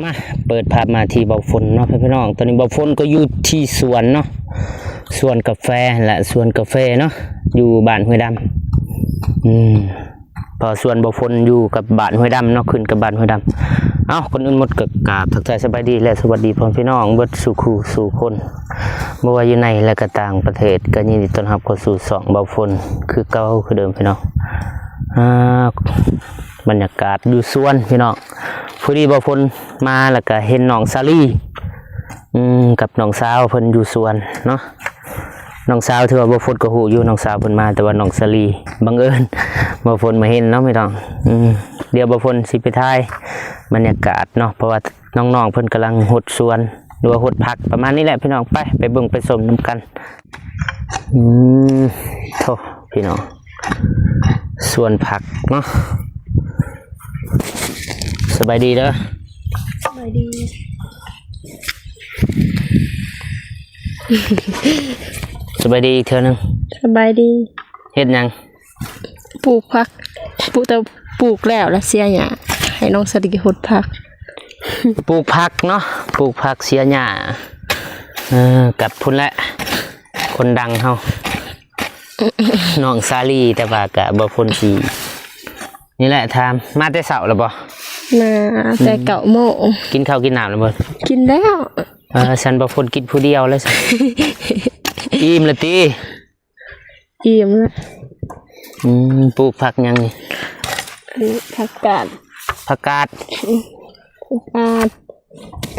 ມາ ເປີດພາບມາທີ່ເບົາຝົນເນາະ ພີ່ນ້ອງ. ຕອນນີ້ເບົາຝົນກໍຢູ່ທີ່ສວນເນາະ ສວນກາແຟຫັ້ນແຫຼະ ສວນກາແຟເນາະ ຢູ່ບ້ານຫ້ວຍດຳ. ອືມ ເພາະສວນເບົາຝົນຢູ່ກັບບ້ານຫ້ວຍດຳເນາະ ຂຶ້ນກັບບ້ານຫ້ວຍດຳ. ເອົ້າ ກ່ອນອື່ນໝົດກໍກາບທັກທາຍສະບາຍດີ ແລະ ສະຫວັດດີພໍ່ແມ່ພີ່ນ້ອງເບິດສູ່ຄູ່ສູ່ຄົນ ບໍ່ວ່າຢູ່ໃນ ແລະ ກໍຕ່າງປະເທດ. ກໍຍິນດີຕ້ອນຮັບເຂົ້າສູ່ຊ່ອງເບົາຝົນຄືເກົ່າຄືເດີມ ພີ່ນ້ອງ. ອ່າ ບັນຍາກາດຢູ່ສວນ ພີ່ນ້ອງ. ພໍດີເບົາຝົນມາ ແລ້ວກໍເຫັນນ້ອງສາລີ ອືມ ກັບນ້ອງສາວເພິ່ນຢູ່ສວນເນາະ. ນ້ອງສາວ ຖືວ່າເບົາຝົນກໍຮູ້ຢູ່ ນ້ອງສາວເພິ່ນມາ, ແຕ່ວ່ານ້ອງສາລີ ບັງເອີນເບົາຝົນມາເຫັນເນາະ ພີ່ນ້ອງ. ອືມ ດຽວເບົາຝົນຊິໄປຖ່າຍບັນຍາກາດເນາະ ເພາະວ່ານ້ອງໆເພິ່ນກຳລັງຫົດສວນ ຫຼືວ່າຫົດຜັກປະມານນີ້ແຫຼະ ພີ່ນ້ອງ. ໄປ ໄປເບິ່ງໄປຊົມນຳກັນ. ອືມ ໂທ້ ພີ່ນ້ອງ ສວນຜັກເນາະ. ສະບາຍດີເດີ. ສະບາຍດີ ສະບາຍດີອີກເທື່ອໜຶ່ງ. ສະບາຍດີ. ເຮັດຫຍັງ? ປູກຜັກ ປູກ ແຕ່ປູກແລ້ວລະເສຍຫຍ້າ ໃຫ້ນ້ອງສາລີຫົດຜັກ. ປູກຜັກເນາະ ປູກຜັກເສຍຫຍ້າ. ເອີ ກັບພຸ້ນແຫຼະ ຄົນດັງເຮົາ ນ້ອງສາລີ. ແຕ່ວ່າກະບໍ່ພົ້ນຊິ ນີ້ແຫຼະ ຖາມ ມາແຕ່ເຊົ້າແລ້ວບໍ່? ມາແຕ່ເກົ້າໂມງ. ກິນເຂົ້າກິນນ້ຳແລ້ວບໍ່? ກິນແລ້ວ. ເອີ ຊັ້ນບໍ່ພົ້ນກິນຜູ້ດຽວເລີຍຊັ້ນ. ອີ່ມແລ້ວຕິ? ອີ່ມແລ້ວ. ອືມ ປູກຜັກຫຍັງນີ້? ອັນນີ້ຜັກກາດ. ຜັກກາດ. ອືມ ຜັກກາດ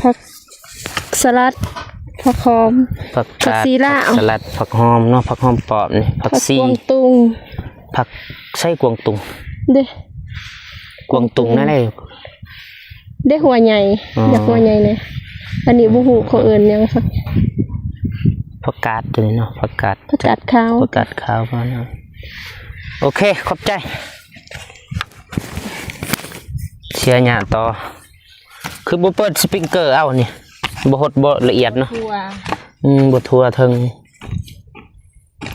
ຜັກສະຫຼັດ ຜັກຫອມ ຜັກກາດ ຜັກຊີລາວ ຜັກສະຫຼັດ ຜັກຫອມເນາະ ຜັກຫອມປອມນີ້ ຜັກຊີ ຜັກກວາງຕຸ້ງ. ຜັກ ໃສກວາງຕຸ້ງເດ້? ກວາງຕຸ້ງນັ້ນແຫຼະ ເດ້ຫົວໃຫຍ່. ອໍ ຢາກຫົວໃຫຍ່ແດ່. ອັນນີ້ບໍ່ຮູ້ເຂົາເອີ້ນຫຍັງ. ຜັກ ຜັກກາດຕົວນີ້ເນາະ ຜັກກາດ ຜັກກາດຂາວ ຜັກກາດຂາວ. ໂອເຄ ຂອບໃຈ. ເສຍຫຍ້າຕໍ່. ຄືບໍ່ເປີດສະປຣິງເກີເອົານີ້ ບໍ່ຫົດບໍ່ລະອຽດເນາະ. ທົ່ວ ອືມ ບໍ່ທົ່ວເຖິງ.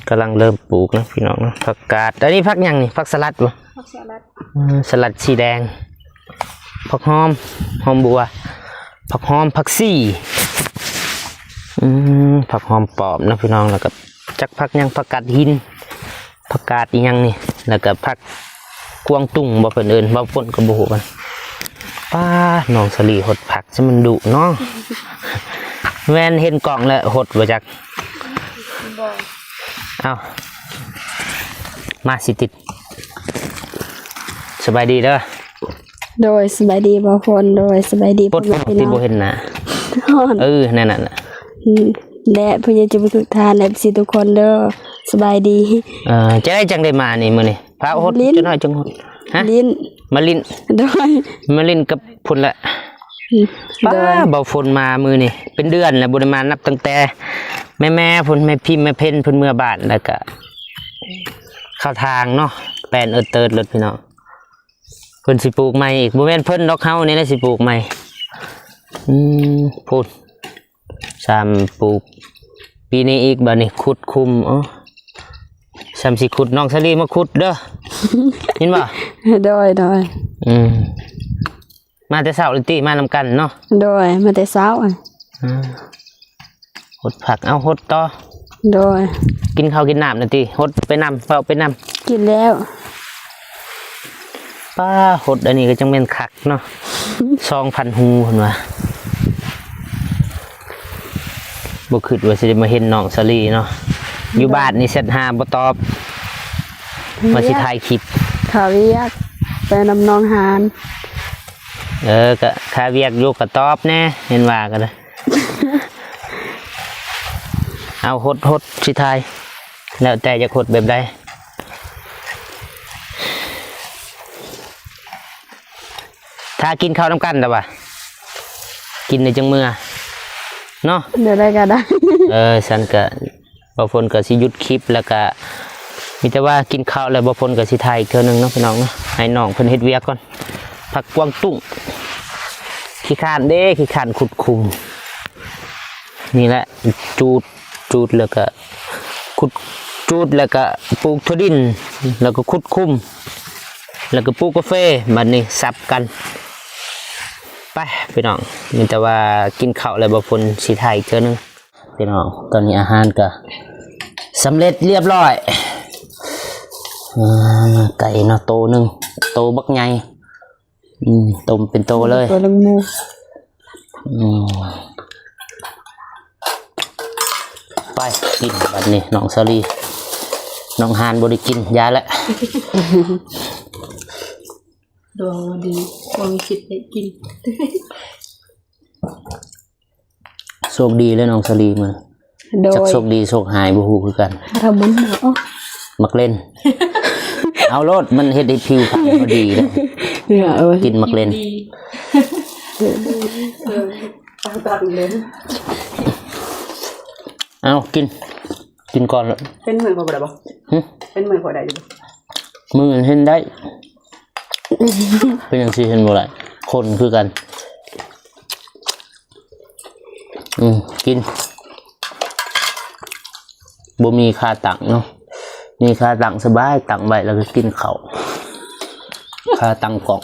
ກຳລັງເລີ່ມປູກເນາະ ພີ່ນ້ອງເນາະ. ຜັກກາດ ອັນນີ້ຜັກຫຍັງນີ້? ຜັກສະຫຼັດບໍ່? ຜັກສະຫຼັດ. ເອີ ສະຫຼັດສີແດງ. ຜັກຫອມ ຫອມບົວ ຜັກຫອມ ຜັກຊີ. ອືມ ຜັກຫອມປອມເນາະ ພີ່ນ້ອງ. ແລ້ວກໍຈັກຜັກຫຍັງ ຜັກກາດຫີນ ຜັກກາດອີ່ຫຍັງນີ້ ແລ້ວກໍຜັກກວາງຕຸ້ງບໍ່ ເພິ່ນເອີ້ນ ເວົ້າພົ້ນກໍບໍ່ຮູ້. ປ້າ ນ້ອງສາລີຫົດຜັກ ຊິມັນດຸເນາະ. ແມ່ນເຫັນກ້ອງແລ້ວຫົດບໍ່ຈັກ. ບໍ່ ເອົ້າ ມາຊິຕິດ. ສະບາຍດີເດີ. ໂດຍ ສະບາຍດີບ່າວພົ້ນ. ໂດຍ ສະບາຍດີພໍ່ແມ່ພີ່ນ້ອງ ທີ່ບໍ່ເຫັນໜ້າ. ເອີ ນັ້ນໆ ອືມ ແລະ ພະຍາເຈົ້າທຸກທ່ານ ເອັຟຊີ ທຸກຄົນເດີ ສະບາຍດີ. ເອີ ຈັ່ງໃດຈັ່ງໄດ້ມານີ້ມື້ນີ້? ພາຫົດ ເລີນ ຈັກໜ້ອຍຈຶ່ງຫົດ. ຮະ? ເລີນ ມາຫຼິ້ນ. ໂດຍ ມາຫຼິ້ນກັບພຸ້ນແຫຼະ. ອືມ ປ້າ ໂດຍ ບ່າວຝົນມາມື້ນີ້ເປັນເດືອນແລ້ວ ບໍ່ໄດ້ມາ ນັບຕັ້ງແຕ່ແມ່ໆພຸ້ນ ແມ່ພິມ ແມ່ເພັນ ເພິ່ນເມືອບ້ານ ແລ້ວກະເຂົ້າທາງເນາະ ແປນເອີດເຕີດລົດ ພີ່ນ້ອງ. ເພິ່ນຊິປູກໃໝ່ອີກ ບໍ່ແມ່ນເພິ່ນດອກ ເຮົານີ້ແຫຼະຊິປູກໃໝ່. ອືມ ພຸ້ນ ຊ້ຳປູກປີນີ້ອີກ. ບາດນີ້ຂຸດຂຸມ ອໍ ຊ້ຳຊິຂຸດ ນ້ອງສາລີມາຂຸດເດີ ເຫັນບໍ່? ໂດຍ ໂດຍ. ອືມ ມາແຕ່ເຊົ້າເລີຍຕິ ມານຳກັນເນາະ? ໂດຍ ມາແຕ່ເຊົ້າ. ອ່າ ຫົດຜັກ ເອົາຫົດຕໍ່. ໂດຍ ກິນເຂົ້າກິນນ້ຳແລ້ວຕິ? ຫົດໄປນຳ ເວົ້າໄປນຳ. ກິນແລ້ວ. ປ້າ ຫົດອັນນີ້ກໍຈັ່ງແມ່ນຄັກເນາະ ສອງພັນຮູເພິ່ນວ່າ. ບໍ່ຄິດວ່າຊິໄດ້ມາເຫັນນ້ອງສາລີເນາະ ຢູ່ບ້ານນີ້ແຊັດຫາບໍ່ຕອບ ວ່າຊິຖ່າຍຄລິບ. ຂ້າວຽກ ໄປນຳນ້ອງຫານ. ເອີ ກະຂ້າວຽກຢູ່ ກະຕອບແດ່ ເຫັນວ່າກໍໄດ້. ເອົາ ຫົດ ຫົດ ຊິຖ່າຍ ແລ້ວແຕ່ຢາກຫົດແບບໃດ. ຖ້າກິນເຂົ້ານຳກັນແລ້ວວ່າ ກິນໄດ້ຈັ່ງເມືອເນາະ. ແນວໃດກໍໄດ້. ເອີ ຊັ້ນກະ ບ່າວຝົນກໍຊິຢຸດຄລິບ ແລ້ວກະມີແຕ່ວ່າກິນເຂົ້າແລ້ວ ບ່າວຝົນກໍຊິຖ່າຍອີກເທື່ອໜຶ່ງເນາະ ພີ່ນ້ອງເນາະ. ໃຫ້ນ້ອງເພິ່ນເຮັດວຽກກ່ອນ. ຜັກກວາງຕຸ້ງ ຂີ້ຄ້ານເດ້ ຂີ້ຄ້ານຂຸດຂຸມ. ນີ້ແຫຼະ ຈູດ ຈູດແລ້ວກະຂຸດ ຈູດແລ້ວກະປູກຖົ່ວດິນ ແລ້ວກະຂຸດຂຸມ ແລ້ວກະປູກກາເຟ. ບາດນີ້ສັບກັນ ໄປພີ່ນ້ອງ ມີແຕ່ວ່າກິນເຂົ້າແລ້ວ ບໍ່ພົນຊິຖ່າຍອີກເທື່ອໜຶ່ງ. ພີ່ນ້ອງ ຕອນນີ້ອາຫານກໍສຳເລັດລຽບຮ້ອຍ. ອ່າ ໄກ່ເນາະ ໂຕໜຶ່ງ ໂຕບັກໃຫຍ່. ອືມ ຕົ້ມເປັນໂຕເລີຍ ໂຕລະໂມ. ອືມ ໄປກິນບັດນີ້ ນ້ອງສາລີ. ນ້ອງຫານບໍ່ໄດ້ກິນ ຢ່າລະ. ດວງບໍ່ດີ ບໍ່ມີສິດໄດ້ກິນ. ໂຊກດີເລີຍນ້ອງສາລີມື້ ໂດຍ ຈັກໂຊກດີໂຊກຮ້າຍບໍ່ຮູ້ຄືກັນ. ຖ້າບຸນເນາະ ມັກເຫຼັ້ນ ເອົາໂລດ ມັນເຮັດໃຫ້ຜິວພັນບໍ່ດີເດ້. ເອີ ກິນມັກເຫຼັ້ນ ເອີ ຕ່າງໆເລີຍ. ເອົາ ກິນ ກິນກ່ອນລະ. ເຫັນມື້ຂ້ອຍບໍ່ໄດ້ບໍ່? ຫຶ? ເຫັນມື້ຂ້ອຍໄດ້ຢູ່ບໍ່? ມື້ອື່ນເຫັນໄດ້. ເປັນຫຍັງຊິເຫັນບໍ່ໄດ້? ຄົນຄືກັນ. ອືມ ກິນ ບໍ່ມີຄາຕັ້ງເນາະ ມີຄາຕັ້ງສະບາຍ ຕັ້ງໄວ້ແລ້ວກໍກິນເຂົ້າ ຄາຕັ້ງກ້ອງ.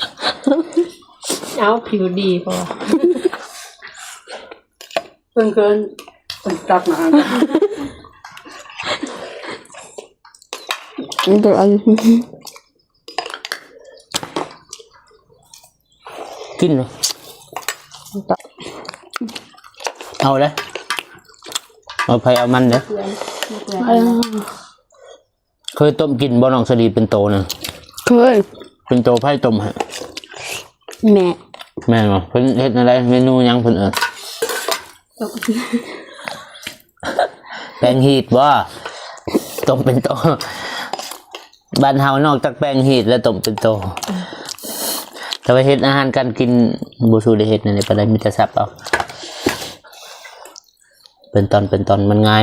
ເອົາ ຜິວດີພໍ ເພິ່ນເຄີຍ ເພິ່ນຕັກມາ ອັນ ອັນ ກິນເນາະ ເອົາເດ້ ເອົາໃຜເອົາມັນເດ້. ເອີ ເຄີຍຕົ້ມກິນບໍ່ນ້ອງສາລີ ເປັນໂຕນະ? ເຄີຍ. ເປັນໂຕໃຜຕົ້ມໃຫ້? ແມ່. ແມ່ນບໍ່? ເພິ່ນເຮັດແນວໃດ? ເມນູຫຍັງເພິ່ນເອີ້ນ? ແປງຮີດບໍ່? ຕົ້ມເປັນໂຕ. ບ້ານເຮົານອກຈາກແປງຮີດແລ້ວຕົ້ມເປັນໂຕ. ແຕ່ວ່າເຮັດອາຫານການກິນບໍ່ສູ້ໄດ້ເຮັດແນວໃດປານໃດ ມີແຕ່ສັບເອົາ ເປັນຕອນເປັນຕອນ ມັນງ່າຍ.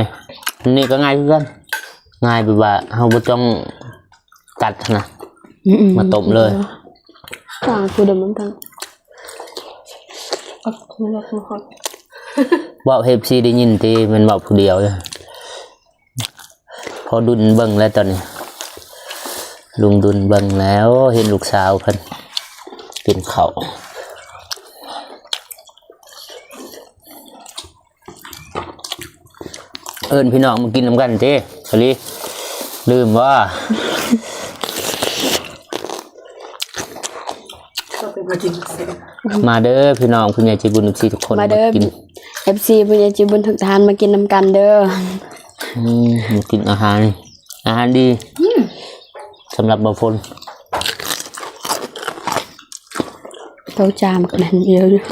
ອັນນີ້ກໍງ່າຍຄືກັນ ງ່າຍແບບວ່າເຮົາບໍ່ຕ້ອງຕັດຫັ້ນນະ ອືມໆ ມາຕົ້ມເລີຍ. ຕາງຄືເດີມມັນຕັ້ງ ເວົ້າໃຫ້ເອັຟຊີໄດ້ຍິນຕິ ແມ່ນເວົ້າຜູ້ດຽວເດີ. ພໍດຸນເບິ່ງແລ້ວຕອນນີ້ ລຸງດຸນເບິ່ງແລ້ວ ເຫັນລູກສາວເພິ່ນກິນເຂົ້າ. ເອີ້ນພີ່ນ້ອງມາກິນນຳກັນຕິ ສາລີ ລືມບໍ່? ມາເດີພີ່ນ້ອງ ຜູ້ໃຫຍ່ໃຈບຸນ ເອັຟຊີ ທຸກຄົນ ມາເດີ ມາກິນ ເອັຟຊີ ຜູ້ໃຫຍ່ໃຈບຸນທຸກທ່ານ ມາກິນນຳກັນເດີ. ອືມ ມາກິນອາຫານ ອາຫານດີ ອືມ ສຳລັບບໍ່ຝົນ. ເຕົ້າຈາມກໍແມ່ນດຽວຢູ່.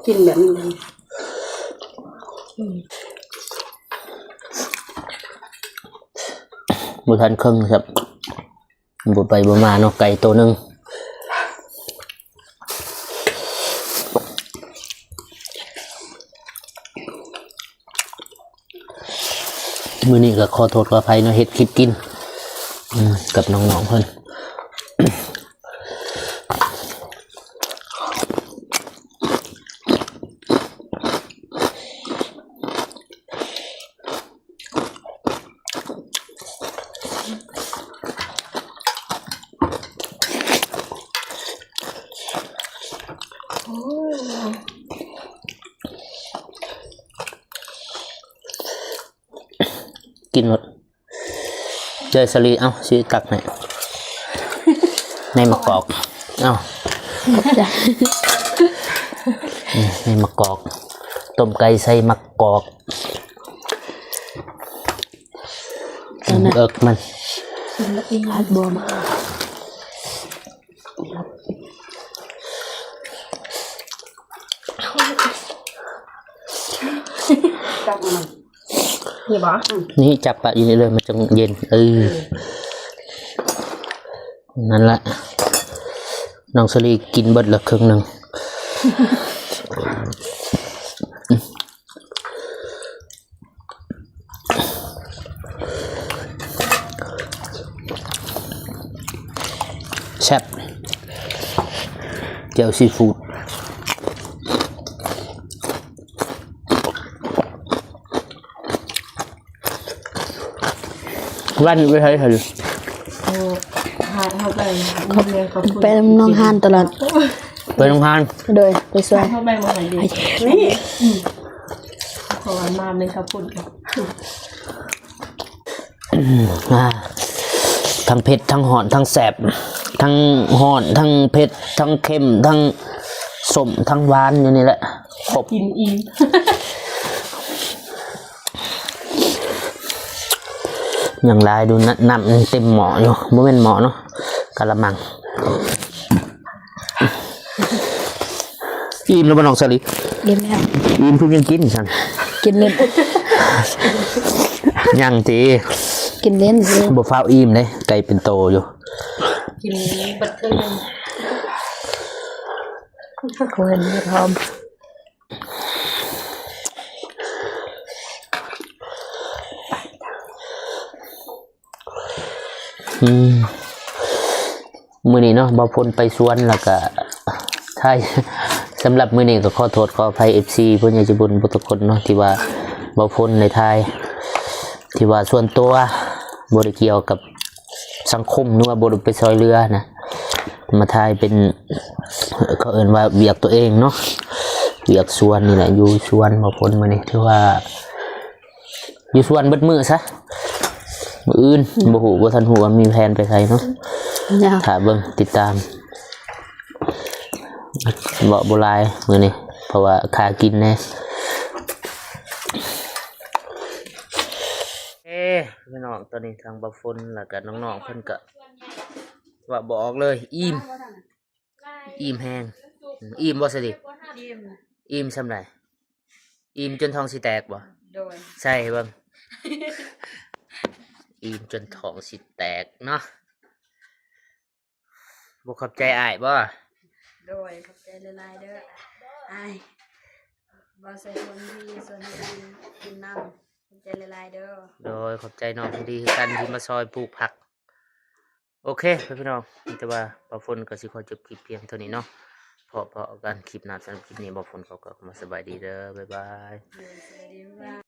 ກິນແບບນີ້ ບໍ່ທັນເຄິ່ງຊ້ຳ ບໍ່ໄປບໍ່ມາເນາະ ໄກ່ໂຕໜຶ່ງ. ມື້ນີ້ກໍຂໍໂທດຂໍອະໄພເນາະ ເຮັດຄລິບກິນ ອືມ ກັບນ້ອງໆເພິ່ນ. ກິນໂລດ ເຈົ້າສາລີ ເອົາ ຊິຕັກໃຫ້ ໃນໝາກກອກ ເອົາ ຂອບໃຈ ອືມ ໃນໝາກກອກ ຕົ້ມໄກ່ໃສ່ໝາກກອກ ເອິກມັນ ອາດບໍ່ມາ. ຈັບມັນ ນີ້ບໍ່? ນີ້ ຈັບປະຢູ່ນີ້ເລີຍ ມັນຈັ່ງເຢັນ ເອີ ເອີ ນັ້ນລະ ນ້ອງສາລີກິນເບິດລະເຄິ່ງໜຶ່ງ. ແຊບ ແຈ່ວຊີຟູດ. ແວ່ນໄປໃສ? ໂອ້ ຫາ ເຮົາໄປ ໄປນຳນ້ອງຮານຕະຫຼອດ. ໄປນຳຮານ? ໂດຍ ໄປຊ່ວຍ. ເຮົາໄປບໍ່ໄດ້. ນີ້ ເພາະວ່າມາແມ່ນເຂົາປຸ້ນ. ອາ ທັງເຜັດ ທັງຮ້ອນ ທັງແຊບ ທັງຮ້ອນ ທັງເຜັດ ທັງເຄັມ ທັງສົ້ມ ທັງຫວານຢູ່ນີ້ແຫຼະ ຄົບ. ກິນອີ່ມ. ຍັງຫຼາຍຢູ່ນະ ນ້ຳເຕັມໝໍ້ຢູ່. ບໍ່ແມ່ນໝໍ້ເນາະ ກະລະມັງ. ອີ່ມແລ້ວບໍ່ນ້ອງສາລີ? ອີ່ມແລ້ວ. ອີ່ມຄືຍັງກິນຊັ້ນ? ກິນເຫຼັ້ນ. ຍັງຕິ? ກິນເຫຼັ້ນຊື່. ບໍ່ຟ້າວອີ່ມເດ້ ໄກ່ເປັນໂຕຢູ່. ກິນເບິດເຄິ່ງໜຶ່ງ. ໂອ້ຍ ຫອມ. ອືມ ມື້ນີ້ເນາະ ບ່າວພົນໄປສວນ ແລ້ວກະຖ່າຍ. ສຳລັບມື້ນີ້ກໍຂໍໂທດຂໍອະໄພ ເອັຟຊີ ຜູ້ໃຫຍ່ໃຈບຸນທຸກຄົນເນາະ ທີ່ວ່າບ່າວພົນໄດ້ຖ່າຍ ທີ່ວ່າສ່ວນຕົວ ບໍ່ໄດ້ກ່ຽວກັບສັງຄົມ ຫຼືວ່າບໍ່ໄດ້ໄປຊ່ອຍເຫຼືອນະ ມາຖ່າຍເປັນ ເຂົາເອີ້ນວ່າວຽກຕົວເອງເນາະ ວຽກສວນນີ້ແຫຼະ. ຢູ່ສວນບ່າວພົນມື້ນີ້ ຖືວ່າ ຢູ່ສວນເບິດມື້ຊະ ມື້ອື່ນ ອືມ ບໍ່ຮູ້ ບໍ່ທັນຮູ້ວ່າມີແຜນໄປໃສເນາະ. ຖ້າເບິ່ງຕິດຕາມ ເວົ້າບໍ່ຫຼາຍມື້ນີ້ ເພາະວ່າຄາກິນແດ່. ເອີ ພີ່ນ້ອງ ຕອນນີ້ທາງບ່າວພົນ ແລ້ວກະນ້ອງໆ ເພິ່ນກະເວົ້າບໍ່ອອກເລີຍ ອີ່ມ. ອີ່ມແຮງ. ອືມ ອີ່ມບໍ່ສະດິ? ອີ່ມ. ອີ່ມສ່ຳໃດ? ອີ່ມຈົນທ້ອງຊິແຕກບໍ່? ໂດຍ. ໃສ່ເບິ່ງ. ອີ່ມຈົນທ້ອງຊິແຕກເນາະ. ບໍ່ຂອບໃຈອ້າຍບໍ່? ໂດຍ ຂອບໃຈຫຼາຍໆເດີອ້າຍ. ບໍ່ໃສ່ຄົນທີ່ຊວນໃຫ້ກິນ ກິນນຳ. ຂອບໃຈຫຼາຍໆເດີ. ໂດຍ ຂອບໃຈນ້ອງຄົນດີຄືກັນທີ່ມາຊ່ອຍປູກຜັກ. ໂອເຄ ພີ່ນ້ອງ ມີແຕ່ວ່າບ່າວພົນກໍຊິຂໍຈົບຄລິບພຽງເທົ່ານີ້ເນາະ. ພໍ້ກັນຄລິບໜ້າ. ສຳລັບຄລິບນີ້ບ່າວພົນຂໍກ່າວຄຳວ່າສະບາຍດີເດີ. ບາຍບາຍ. ໂດຍ ສະບາຍດີ ບາຍບາຍ.